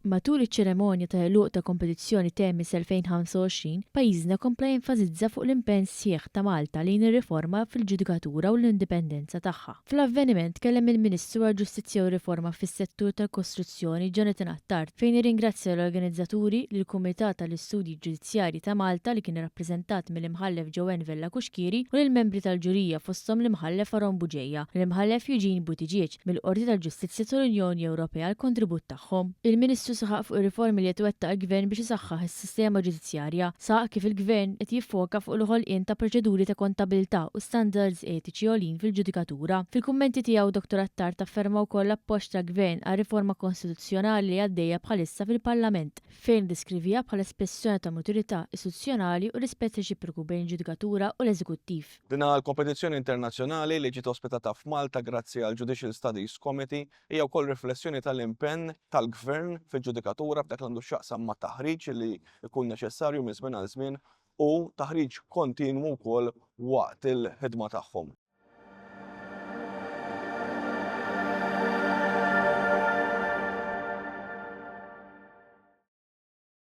Matul iċ-ċeremonja ta' għeluq ta' kompetizzjoni Themis 2025, pajjiżna kompla jenfasizza fuq l-impenn sħiħ ta' Malta lejn ir-riforma fil-ġudikatura u l-indipendenza tagħha. Fl-avveniment tkellem il-Ministru għall-Ġustizzja u r-Riforma fis-Settur tal-Kostruzzjoni Jonathan Attard fejn irringrazzja lill-organizzaturi, lill-Kumitat għall-Istudji Ġudizzjarji ta' Malta li kien irrappreżentat mill-Imħallef Joanne Vella Cuschieri u lill-membri tal-ġurija fosthom l-Imħallef Aaron Bugeja u l-Imħallef Eugene Buttigieg mill-Qorti tal-Ġustizzja tal-Unjoni Ewropea għall-kontribut tagħhom. tagħhom. Il-Ministru saħaq fuq ir-riformi li qed iwettaq il-Gvern biex isaħħaħ is-sistema ġudizzjarja. Saħaq kif il-Gvern qed jiffoka fuq il-ħolqien ta' proċeduri ta' kontabilità u standards etiċi għoljin fil-ġudikatura. Fil-kummenti tiegħu Dottor Attard afferma wkoll l-appoġġ tal-Gvern għar-riforma kostituzzjonali li għaddejja bħalissa fil-Parlament, fejn iddeskriviha bħala espressjoni ta' maturità istituzzjonali u rispett reċiproku bejn il-ġudikatura u l-eżekuttiv. Din l-kompetizzjoni internazzjonali li ġiet ospitata f'Malta grazzi għall-Judicial Studies Committee Hija wkoll riflessjoni tal-impenn tal-Gvern fil-ġudikatura f'dak li għandu x'jaqsam ma' taħriġ li jkun neċessarju minn żmien għal żmien u taħriġ kontinwu wkoll waqt il-ħidma tagħhom.